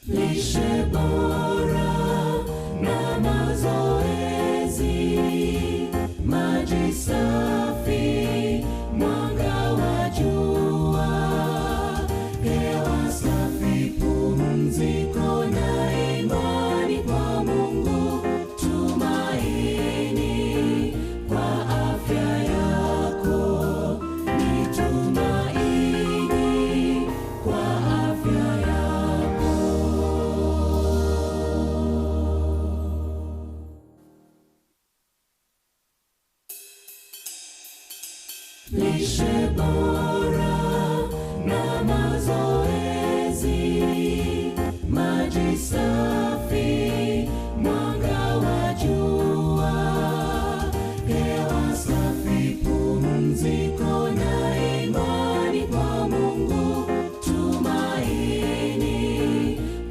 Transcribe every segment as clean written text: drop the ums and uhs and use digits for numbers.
Lishe bora na mazoezi, maji safi, mwanga wa jua, hewa safi, pumziko na imani kwa Mungu, tumaini kwa afya yako, ni tumaini kwa afya yako. Lishe bora na mazoezi, maji safi, mwanga wa jua, hewa safi, pumziko na imani kwa Mungu, tumaini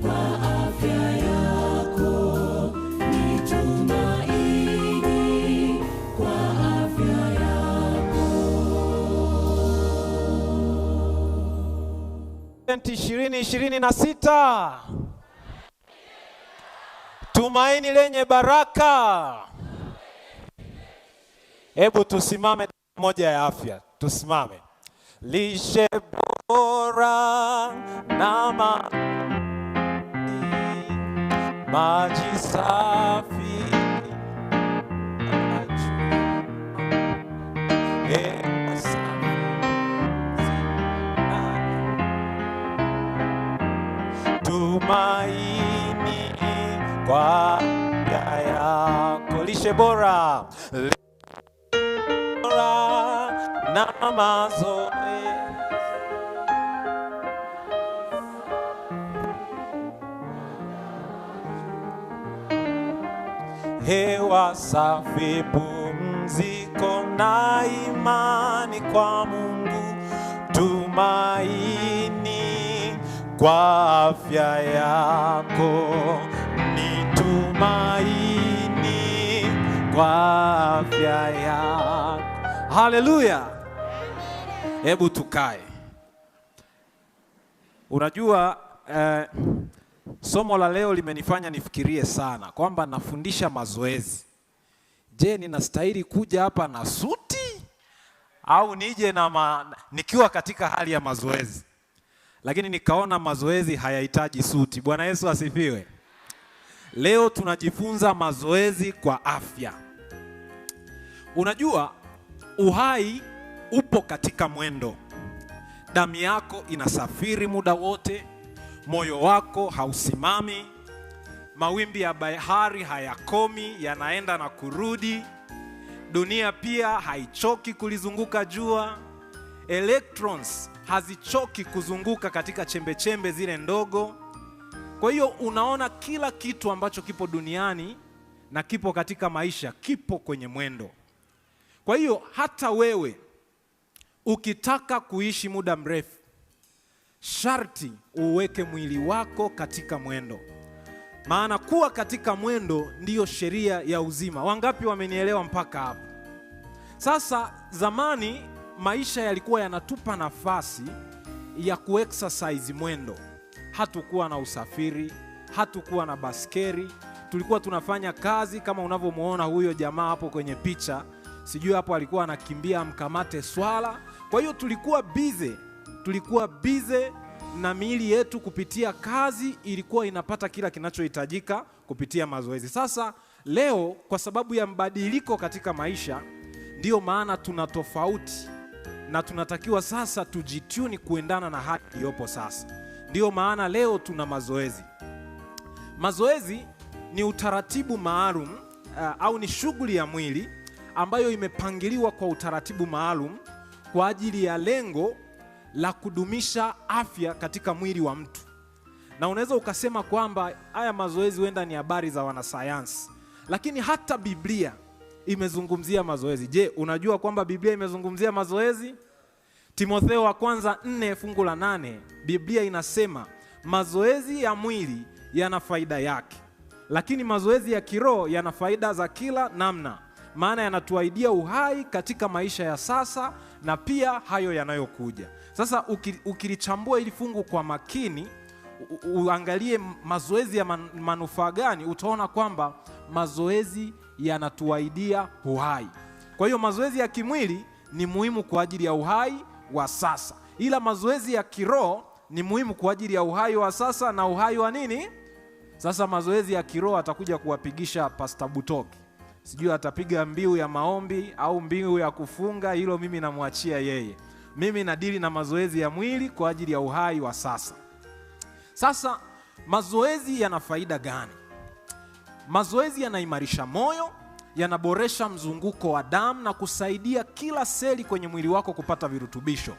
kwa afya yako, ni tumaini kwa afya yako. 2026 tumaini lenye baraka. Hebu tusimame moja ya afya, tusimame. Lishe bora na maji safi, hewa safi, tumaini kwa afya yako. Lishe bora, lishe bora na mazoezi, hewa safi, pumziko na imani kwa Mungu, tumaini kwa afya yako, ni tumaini kwa afya yako. Haleluya! Hebu tukae. Unajua somo la leo limenifanya nifikirie sana kwamba nafundisha mazoezi. Je, ninastahili kuja hapa na suti au nije na nikiwa katika hali ya mazoezi? Lakini nikaona mazoezi hayahitaji suti. Bwana Yesu asifiwe. Leo tunajifunza mazoezi kwa afya. Unajua uhai upo katika mwendo. Damu yako inasafiri muda wote, moyo wako hausimami, mawimbi ya bahari hayakomi, yanaenda na kurudi. Dunia pia haichoki kulizunguka jua. Electrons hazichoki kuzunguka katika chembe-chembe zile ndogo. Kwa hiyo unaona kila kitu ambacho kipo duniani na kipo katika maisha kipo kwenye mwendo. Kwa hiyo hata wewe ukitaka kuishi muda mrefu, sharti uweke mwili wako katika mwendo. Maana kuwa katika mwendo ndiyo sheria ya uzima. Wangapi wamenielewa mpaka hapo? Sasa zamani maisha yalikuwa yanatupa nafasi ya kuexercise mwendo. Hatukuwa na usafiri, hatukuwa na baskeri, tulikuwa tunafanya kazi kama unavyomuona huyo jamaa hapo kwenye picha. Sijui hapo alikuwa anakimbia mkamate swala. Kwa hiyo tulikuwa busy na miili yetu kupitia kazi ilikuwa inapata kila kinachohitajika kupitia mazoezi. Sasa leo kwa sababu ya mbadiliko katika maisha, ndiyo maana tuna tofauti na tunatakiwa sasa tujituni kuendana na hali iliyopo sasa. Ndiyo maana leo tuna mazoezi. Mazoezi ni utaratibu maalum au ni shughuli ya mwili ambayo imepangiliwa kwa utaratibu maalum kwa ajili ya lengo la kudumisha afya katika mwili wa mtu. Na unaweza ukasema kwamba haya mazoezi huenda ni habari za wanasayansi, lakini hata Biblia imezungumzia mazoezi. Je, unajua kwamba Biblia imezungumzia mazoezi? Timotheo wa kwanza 4:8, Biblia inasema mazoezi ya mwili yana faida yake, lakini mazoezi ya kiroho yana faida za kila namna, maana yanatuahidia uhai katika maisha ya sasa na pia hayo yanayokuja. Sasa ukilichambua hili fungu kwa makini, uangalie mazoezi ya manufaa gani, utaona kwamba mazoezi yanatuaidia uhai. Kwa hiyo mazoezi ya kimwili ni muhimu kwa ajili ya uhai wa sasa, ila mazoezi ya kiroho ni muhimu kwa ajili ya uhai wa sasa na uhai wa nini? Sasa mazoezi ya kiroho atakuja kuwapigisha Pastor Butoke. Sijui atapiga mbiu ya maombi au mbiu ya kufunga, hilo mimi namwachia yeye. Mimi nadili na mazoezi ya mwili kwa ajili ya uhai wa sasa. Sasa mazoezi yana faida gani? Mazoezi yanaimarisha moyo, yanaboresha mzunguko wa damu na kusaidia kila seli kwenye mwili wako kupata virutubisho.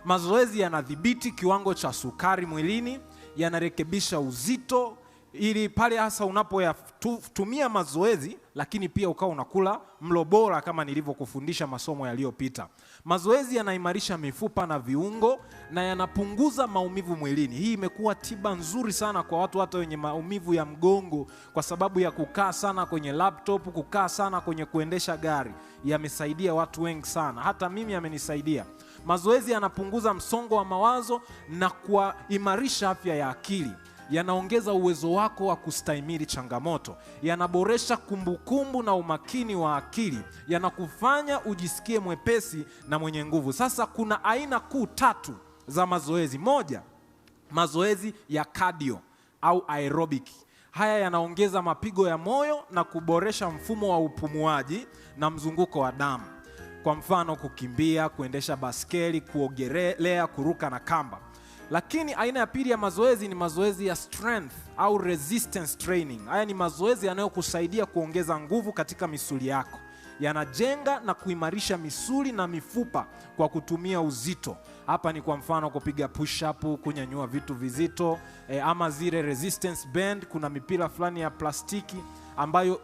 Mazoezi yanadhibiti kiwango cha sukari mwilini, yanarekebisha uzito, ili pale hasa unapoyatumia mazoezi, lakini pia ukawa unakula mlo bora kama nilivyokufundisha masomo yaliyopita. Mazoezi yanaimarisha mifupa na viungo na yanapunguza maumivu mwilini. Hii imekuwa tiba nzuri sana kwa watu hata wenye maumivu ya mgongo kwa sababu ya kukaa sana kwenye laptop, kukaa sana kwenye kuendesha gari. Yamesaidia watu wengi sana, hata mimi yamenisaidia. Mazoezi yanapunguza msongo wa mawazo na kuimarisha afya ya akili. Yanaongeza uwezo wako wa kustahimili changamoto, yanaboresha kumbukumbu na umakini wa akili, yanakufanya ujisikie mwepesi na mwenye nguvu. Sasa kuna aina kuu tatu za mazoezi. Moja, mazoezi ya cardio au aerobic. Haya yanaongeza mapigo ya moyo na kuboresha mfumo wa upumuaji na mzunguko wa damu. Kwa mfano kukimbia, kuendesha baskeli, kuogelea, kuruka na kamba. Lakini aina ya pili ya mazoezi ni mazoezi ya strength au resistance training. Haya ni mazoezi yanayokusaidia kuongeza nguvu katika misuli yako. Yanajenga na kuimarisha misuli na mifupa kwa kutumia uzito. Hapa ni kwa mfano kupiga push up, kunyanyua vitu vizito, ama zile resistance band. Kuna mipira fulani ya plastiki ambayo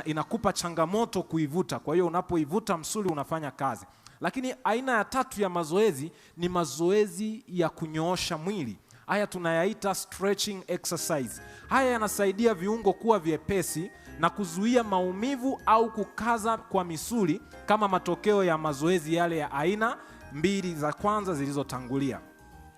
inakupa changamoto kuivuta. Kwa hiyo unapoivuta msuli unafanya kazi. Lakini aina ya tatu ya mazoezi ni mazoezi ya kunyoosha mwili. Haya tunayaita stretching exercise. Haya yanasaidia viungo kuwa vyepesi na kuzuia maumivu au kukaza kwa misuli kama matokeo ya mazoezi yale ya aina mbili za kwanza zilizotangulia.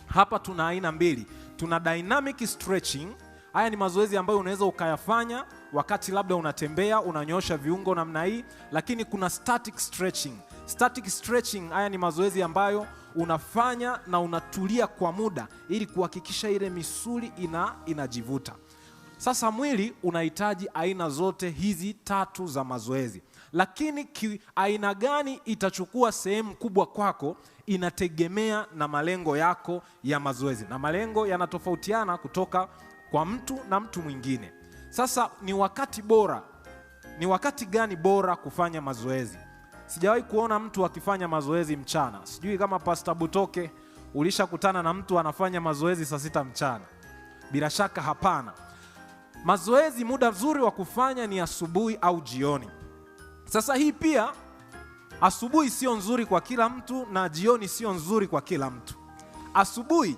Hapa tuna aina mbili. Tuna dynamic stretching. Haya ni mazoezi ambayo unaweza ukayafanya wakati labda unatembea, unanyoosha viungo namna hii. Lakini kuna static stretching. Static stretching, haya ni mazoezi ambayo unafanya na unatulia kwa muda ili kuhakikisha ile misuli inajivuta. Sasa mwili unahitaji aina zote hizi tatu za mazoezi. Lakini aina gani itachukua sehemu kubwa kwako inategemea na malengo yako ya mazoezi. Na malengo yanatofautiana kutoka kwa mtu na mtu mwingine. Sasa ni wakati bora, ni wakati gani bora kufanya mazoezi? Sijawahi kuona mtu akifanya mazoezi mchana. Sijui kama Pastor Butoke ulishakutana na mtu anafanya mazoezi saa 6 mchana. Bila shaka hapana. Mazoezi muda mzuri wa kufanya ni asubuhi au jioni. Sasa hii pia asubuhi sio nzuri kwa kila mtu na jioni sio nzuri kwa kila mtu. Asubuhi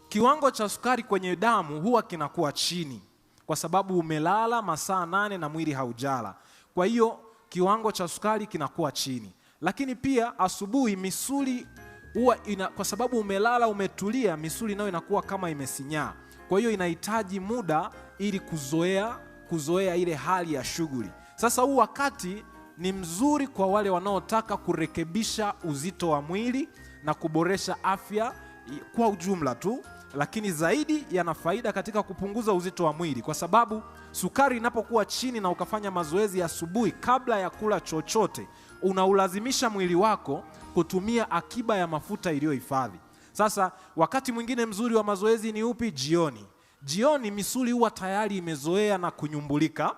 kiwango cha sukari kwenye damu huwa kinakuwa chini kwa sababu umelala masaa 8 na mwili haujala. Kwa hiyo kiwango cha sukari kinakuwa chini. Lakini pia asubuhi misuli huwa kwa sababu umelala umetulia, misuli nayo inakuwa kama imesinyaa. Kwa hiyo inahitaji muda ili kuzoea ile hali ya shughuli. Sasa huu wakati ni mzuri kwa wale wanaotaka kurekebisha uzito wa mwili na kuboresha afya kwa ujumla tu, lakini zaidi yana faida katika kupunguza uzito wa mwili kwa sababu sukari inapokuwa chini na ukafanya mazoezi asubuhi kabla ya kula chochote, unaulazimisha mwili wako kutumia akiba ya mafuta iliyohifadhi. Sasa wakati mwingine mzuri wa mazoezi ni upi? Jioni. Jioni misuli huwa tayari imezoea na kunyumbulika,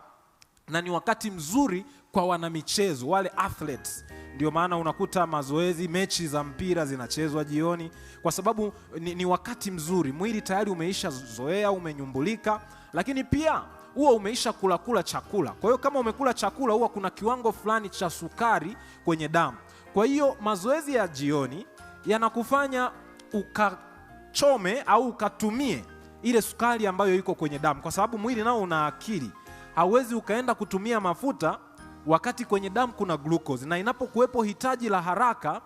na ni wakati mzuri kwa wanamichezo, wale athletes. Ndio maana unakuta mazoezi, mechi za mpira zinachezwa jioni kwa sababu ni wakati mzuri, mwili tayari umeisha zoea, umenyumbulika, lakini pia huwa umeisha kula chakula. Kwa hiyo kama umekula chakula huwa kuna kiwango fulani cha sukari kwenye damu. Kwa hiyo mazoezi ya jioni yanakufanya ukachome au ukatumie ile sukari ambayo iko kwenye damu, kwa sababu mwili nao una akili. Hauwezi ukaenda kutumia mafuta wakati kwenye damu kuna glucose, na inapokuwepo hitaji la haraka,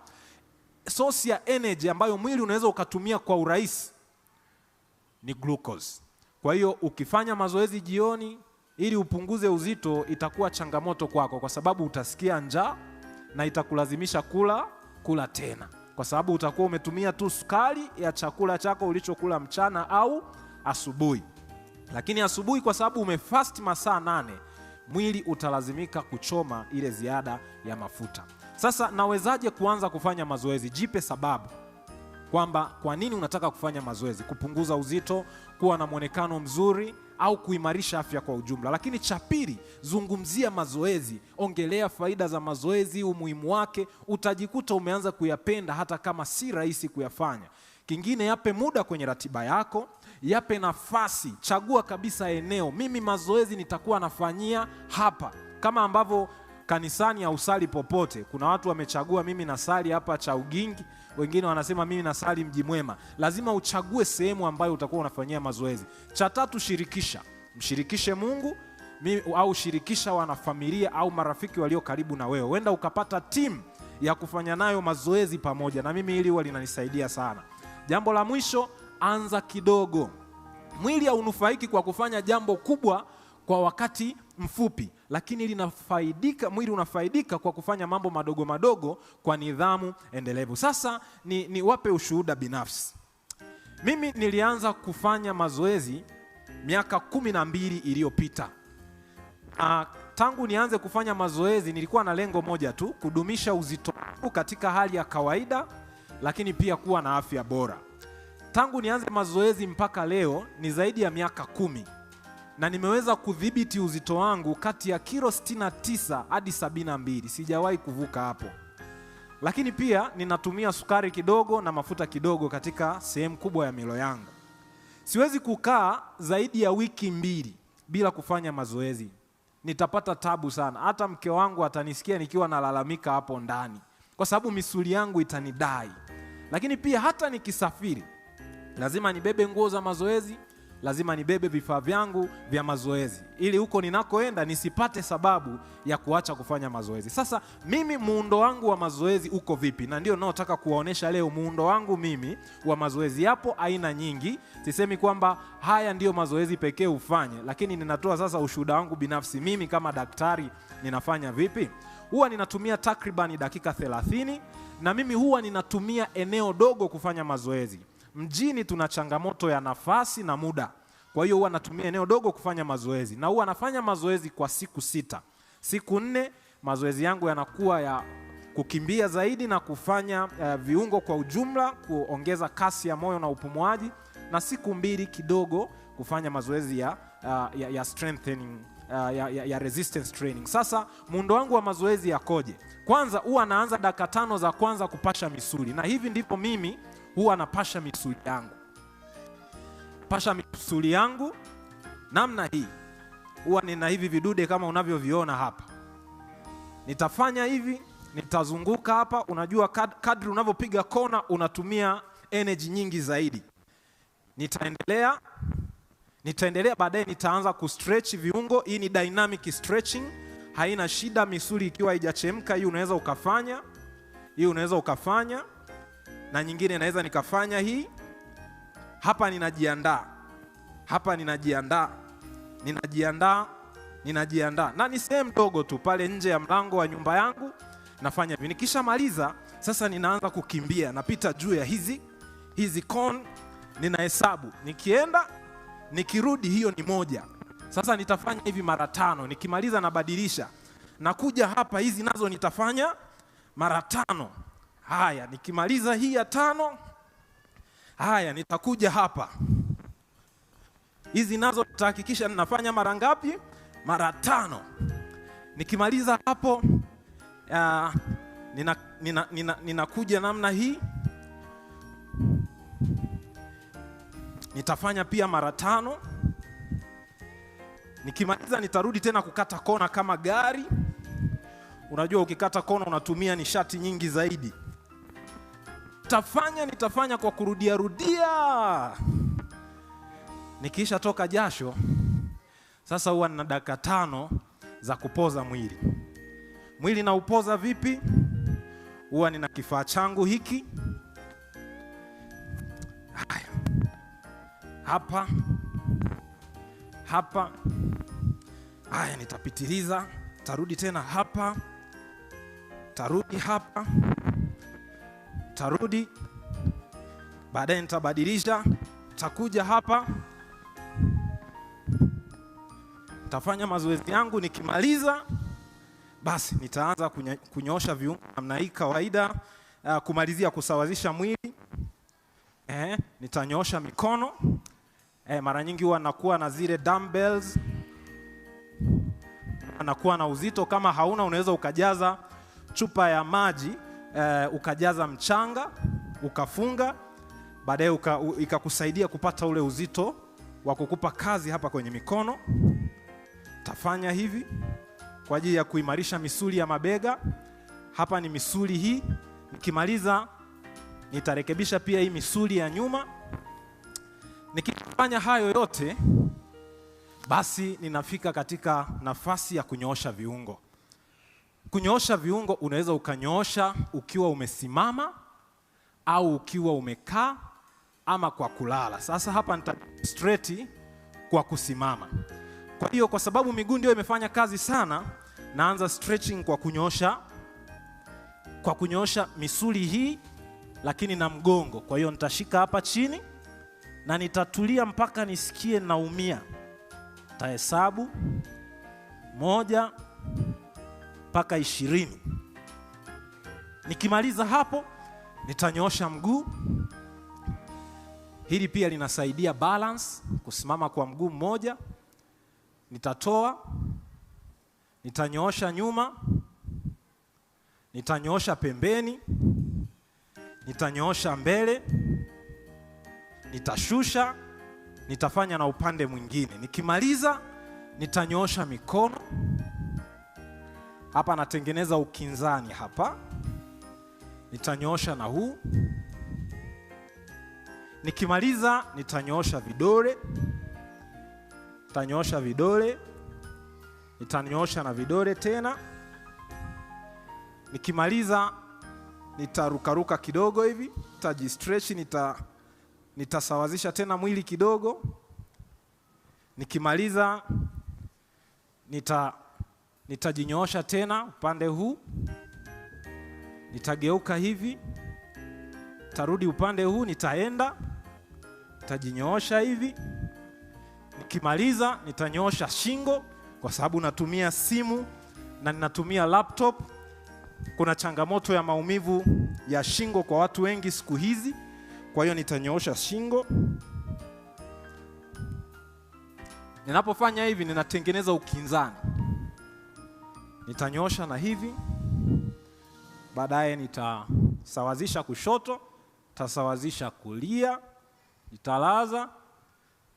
source ya energy ambayo mwili unaweza ukatumia kwa urahisi ni glucose. Kwa hiyo ukifanya mazoezi jioni ili upunguze uzito itakuwa changamoto kwako, kwa sababu utasikia njaa na itakulazimisha kula tena, kwa sababu utakuwa umetumia tu sukari ya chakula chako ulichokula mchana au asubuhi. Lakini asubuhi kwa sababu umefast masaa 8, mwili utalazimika kuchoma ile ziada ya mafuta. Sasa nawezaje kuanza kufanya mazoezi? Jipe sababu kwamba kwa nini unataka kufanya mazoezi: kupunguza uzito, kuwa na mwonekano mzuri, au kuimarisha afya kwa ujumla. Lakini cha pili, zungumzia mazoezi, ongelea faida za mazoezi, umuhimu wake. Utajikuta umeanza kuyapenda hata kama si rahisi kuyafanya. Kingine, yape muda kwenye ratiba yako, yape nafasi, chagua kabisa eneo. Mimi mazoezi nitakuwa nafanyia hapa, kama ambavyo kanisani hausali popote. Kuna watu wamechagua mimi nasali hapa Chaugingi, wengine wanasema mimi nasali Mji Mwema. Lazima uchague sehemu ambayo utakuwa unafanyia mazoezi. Cha tatu, shirikisha. Mshirikishe Mungu au shirikisha wanafamilia au marafiki walio karibu na wewe. Wenda ukapata timu ya kufanya nayo mazoezi pamoja, na mimi hili huwa linanisaidia sana. Jambo la mwisho, anza kidogo. Mwili haunufaiki kwa kufanya jambo kubwa kwa wakati mfupi, lakini mwili unafaidika kwa kufanya mambo madogo madogo kwa nidhamu endelevu. Sasa ni wape ushuhuda binafsi. Mimi nilianza kufanya mazoezi miaka 12 iliyopita. Tangu nianze kufanya mazoezi nilikuwa na lengo moja tu, kudumisha uzito wangu katika hali ya kawaida, lakini pia kuwa na afya bora. Tangu nianze mazoezi mpaka leo ni zaidi ya miaka 10. Na nimeweza kudhibiti uzito wangu kati ya kilo 69 hadi 72. Sijawahi kuvuka hapo. Lakini pia ninatumia sukari kidogo na mafuta kidogo katika sehemu kubwa ya milo yangu. Siwezi kukaa zaidi ya wiki 2 bila kufanya mazoezi. Nitapata tabu sana. Hata mke wangu atanisikia nikiwa nalalamika hapo ndani, kwa sababu misuli yangu itanidai. Lakini pia hata nikisafiri lazima nibebe nguo za mazoezi, lazima nibebe vifaa vyangu vya mazoezi, ili huko ninakoenda nisipate sababu ya kuacha kufanya mazoezi. Sasa mimi muundo wangu wa mazoezi uko vipi? Na ndio naotaka kuwaonesha leo muundo wangu mimi wa mazoezi. Yapo aina nyingi, sisemi kwamba haya ndiyo mazoezi pekee ufanye, lakini ninatoa sasa ushuhuda wangu binafsi. Mimi kama daktari ninafanya vipi? Huwa ninatumia takribani dakika 30, na mimi huwa ninatumia eneo dogo kufanya mazoezi. Mjini tuna changamoto ya nafasi na muda. Kwa hiyo huwa natumia eneo dogo kufanya mazoezi, na huwa nafanya mazoezi kwa siku 6. Siku 4 mazoezi yangu yanakuwa ya kukimbia zaidi na kufanya viungo kwa ujumla, kuongeza kasi ya moyo na upumuaji, na siku 2 kidogo kufanya mazoezi ya strengthening, ya resistance training. Sasa muundo wangu wa mazoezi yakoje? Kwanza huwa naanza dakika 5 za kwanza kupasha misuli, na hivi ndipo mimi huwa napasha misuli yangu. Pasha misuli yangu namna hii. Huwa nina hivi vidude kama unavyoviona hapa. Nitafanya hivi, nitazunguka hapa. Unajua kadri unavyopiga kona unatumia energy nyingi zaidi. Nitaendelea baadaye nitaanza kustretch viungo. Hii ni dynamic stretching, haina shida. Misuli ikiwa haijachemka hii unaweza ukafanya. Hii unaweza ukafanya. Na nyingine naweza nikafanya hii. Hapa ninajiandaa. Hapa ninajiandaa. Ninajiandaa. Ninajiandaa. Na ni sehemu ndogo tu pale nje ya mlango wa nyumba yangu nafanya hivi. Nikishamaliza sasa ninaanza kukimbia, napita juu ya hizi cone, ninahesabu. Nikienda nikirudi hiyo ni 1. Sasa nitafanya hivi mara 5. Nikimaliza nabadilisha. Nakuja hapa hizi nazo nitafanya mara 5. Haya, nikimaliza hii ya 5, haya nitakuja hapa. Hizi nazo nitahakikisha ninafanya mara ngapi? Mara 5. Nikimaliza hapo, ninakuja namna hii. Nitafanya pia mara 5. Nikimaliza nitarudi tena kukata kona kama gari. Unajua ukikata kona unatumia nishati nyingi zaidi. Nitafanya kwa kurudia rudia. Nikisha toka jasho, sasa huwa nina dakika 5 za kupoza mwili. Mwili naupoza vipi? Huwa nina kifaa changu hiki. Haya. Hapa hapa. Haya, nitapitiliza, tarudi tena hapa, tarudi hapa, tarudi, baadaye nitabadilisha, takuja hapa, nitafanya mazoezi yangu. Nikimaliza basi nitaanza kunyoosha viungo namna hii kawaida, kumalizia kusawazisha mwili. Nitanyoosha mikono. Mara nyingi huwa nakuwa na zile dumbbells, anakuwa na uzito. Kama hauna, unaweza ukajaza chupa ya maji, ukajaza mchanga ukafunga, baadaye ikakusaidia kupata ule uzito wa kukupa kazi hapa kwenye mikono. Tafanya hivi kwa ajili ya kuimarisha misuli ya mabega. Hapa ni misuli hii. Nikimaliza nitarekebisha pia hii misuli ya nyuma. Nikifanya hayo yote, basi ninafika katika nafasi ya kunyoosha viungo. Kunyoosha viungo unaweza ukanyoosha ukiwa umesimama au ukiwa umekaa ama kwa kulala. Sasa hapa nita straight kwa kusimama. Kwa hiyo kwa sababu miguu ndio imefanya kazi sana, naanza stretching kwa kunyoosha misuli hii, lakini na mgongo. Kwa hiyo nitashika hapa chini na nitatulia mpaka nisikie naumia. Nitahesabu 1 mpaka 20. Nikimaliza hapo nitanyoosha mguu. Hili pia linasaidia balance, kusimama kwa mguu mmoja. Nitatoa, nitanyoosha nyuma, nitanyoosha pembeni, nitanyoosha mbele, nitashusha, nitafanya na upande mwingine. Nikimaliza nitanyoosha mikono. Hapa natengeneza ukinzani hapa. Nitanyoosha na huu. Nikimaliza nitanyoosha vidole. Nitanyoosha vidole. Nitanyoosha na vidole tena. Nikimaliza nitarukaruka kidogo hivi, nitajistretch, nitasawazisha tena mwili kidogo. Nikimaliza nitajinyoosha tena upande huu. Nitageuka hivi, tarudi upande huu, nitaenda, nitajinyoosha hivi. Nikimaliza nitanyoosha shingo, kwa sababu natumia simu na ninatumia laptop. Kuna changamoto ya maumivu ya shingo kwa watu wengi siku hizi. Kwa hiyo nitanyoosha shingo. Ninapofanya hivi ninatengeneza ukinzani. Nitanyoosha na hivi. Baadaye nitasawazisha kushoto, nitasawazisha kulia, nitalaza,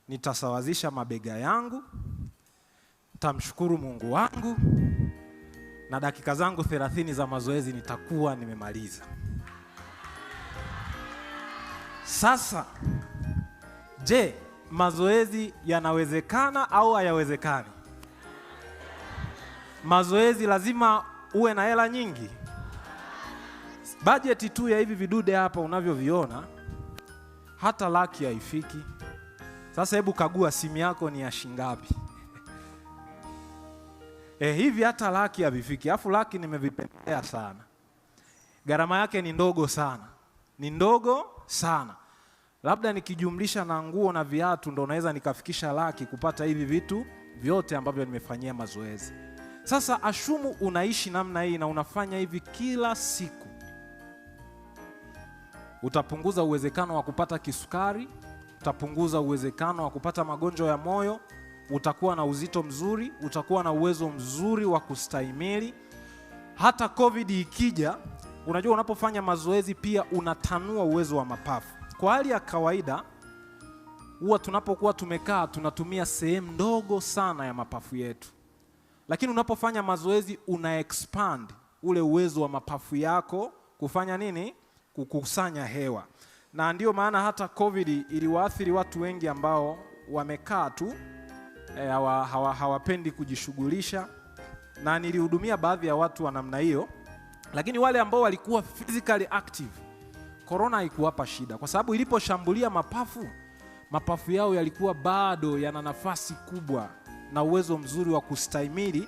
nitasawazisha mabega yangu, nitamshukuru Mungu wangu, na dakika zangu 30 za mazoezi nitakuwa nimemaliza. Sasa, je, mazoezi yanawezekana au hayawezekani? Mazoezi lazima uwe na hela nyingi? Bajeti tu ya hivi vidude hapa unavyoviona, hata laki haifiki. Sasa hebu kagua simu yako ni ya shingapi? Hivi hata laki havifiki. Alafu laki nimevipendelea sana. Gharama yake ni ndogo sana. Ni ndogo sana. Labda nikijumlisha na nguo na viatu ndo naweza nikafikisha laki kupata hivi vitu vyote ambavyo nimefanyia mazoezi. Sasa ashumu unaishi namna hii na unafanya hivi kila siku, utapunguza uwezekano wa kupata kisukari, utapunguza uwezekano wa kupata magonjwa ya moyo, utakuwa na uzito mzuri, utakuwa na uwezo mzuri wa kustahimili. Hata COVID ikija, unajua unapofanya mazoezi pia unatanua uwezo wa mapafu. Kwa hali ya kawaida, huwa tunapokuwa tumekaa tunatumia sehemu ndogo sana ya mapafu yetu. Lakini unapofanya mazoezi una expand ule uwezo wa mapafu yako kufanya nini? Kukusanya hewa. Na ndio maana hata COVID iliwaathiri watu wengi ambao wamekaa tu, hawapendi kujishughulisha. Na nilihudumia baadhi ya watu wa namna hiyo. Lakini wale ambao walikuwa physically active, corona haikuwapa shida. Kwa sababu iliposhambulia mapafu, Mapafu yao yalikuwa bado yana nafasi kubwa na uwezo mzuri wa kustahimili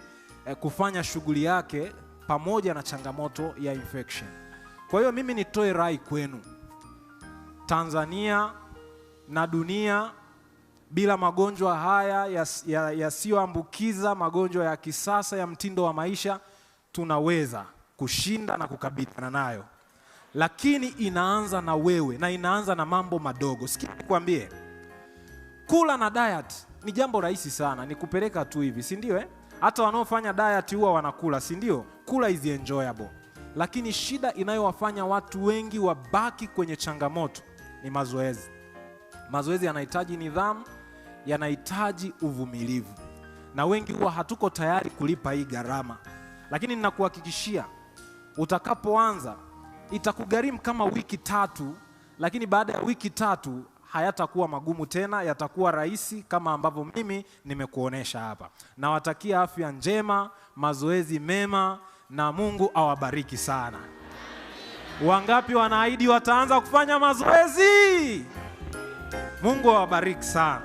kufanya shughuli yake pamoja na changamoto ya infection. Kwa hiyo mimi nitoe rai kwenu, Tanzania na dunia, bila magonjwa haya yasiyoambukiza, magonjwa ya kisasa ya mtindo wa maisha, tunaweza kushinda na kukabiliana nayo. Lakini inaanza na wewe na inaanza na mambo madogo. Sikia nikwambie, kula na diet ni jambo rahisi sana, ni kupeleka tu hivi, si ndio eh? Hata wanaofanya diet huwa wanakula, si ndio? Kula is enjoyable. Lakini shida inayowafanya watu wengi wabaki kwenye changamoto ni mazoezi. Mazoezi yanahitaji nidhamu, yanahitaji uvumilivu, na wengi huwa hatuko tayari kulipa hii gharama. Lakini ninakuhakikishia utakapoanza itakugharimu kama wiki 3, lakini baada ya wiki 3 hayatakuwa magumu tena, yatakuwa rahisi kama ambavyo mimi nimekuonesha hapa. Nawatakia afya njema, mazoezi mema, na Mungu awabariki sana. Wangapi wanaahidi wataanza kufanya mazoezi? Mungu awabariki sana.